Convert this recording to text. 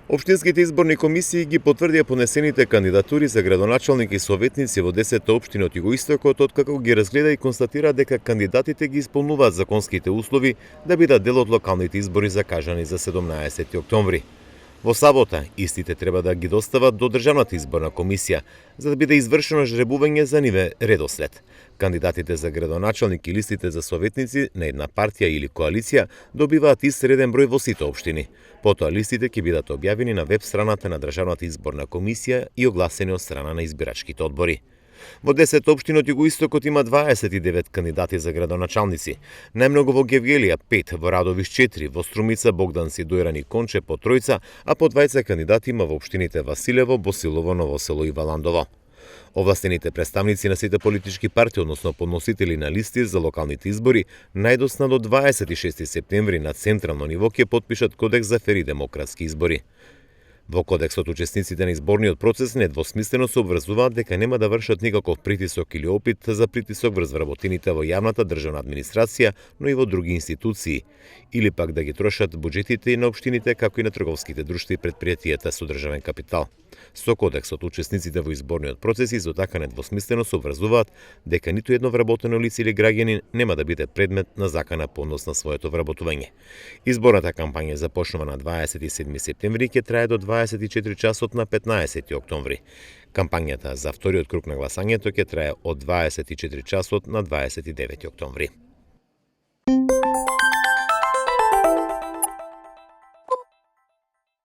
Општинските изборни комисии ги потврдија понесените кандидатури за градоначалник и советници во 10 општини од југоистокот, откако ги разгледа и констатира дека кандидатите ги исполнуваат законските услови да бидат дел од локалните избори закажани за 17 октомври. Во сабота, истите треба да ги достават до Државната изборна комисија, за да биде извршено жребување за ниве редослед. Кандидатите за градоначалник и листите за советници на една партија или коалиција добиваат среден број во сите општини. Потоа листите ќе бидат објавени на веб страната на Државната изборна комисија и огласени од страна на избирачките одбори. Во 10 општини од југоистокот има 29 кандидати за градоначалници. Најмногу во Гевгелија 5, во Радовиш 4, во Струмица, Богдан Сидојран и Конче по тројца, а по 20 кандидати има во општините Василево, Босилово, Ново село и Валандово. Овластените представници на сите политички партии, односно подносители на листи за локалните избори, најдосна до 26 септември на централно ниво ќе потпишат Кодекс за фер и демократски избори. Во кодексот учесниците на изборниот процес недвосмислено се обврзуваат дека нема да вршат никаков притисок или опит за притисок врз вработените во јавната државна администрација, но и во други институции, или пак да ги трошат буџетите на општините како и на трговските друштва и предпријатијата со државен капитал. Со кодексот учесниците во изборниот процес исто така недвосмислено се обврзуваат дека ниту едно вработено лице или граѓанин нема да биде предмет на закана по однос на своето вработување. Изборната кампања започнува на 27 септември и ќе трае до 24 часот на 15 октомври. Кампањата за вториот круг на гласањето ќе трае од 24 часот на 29 октомври.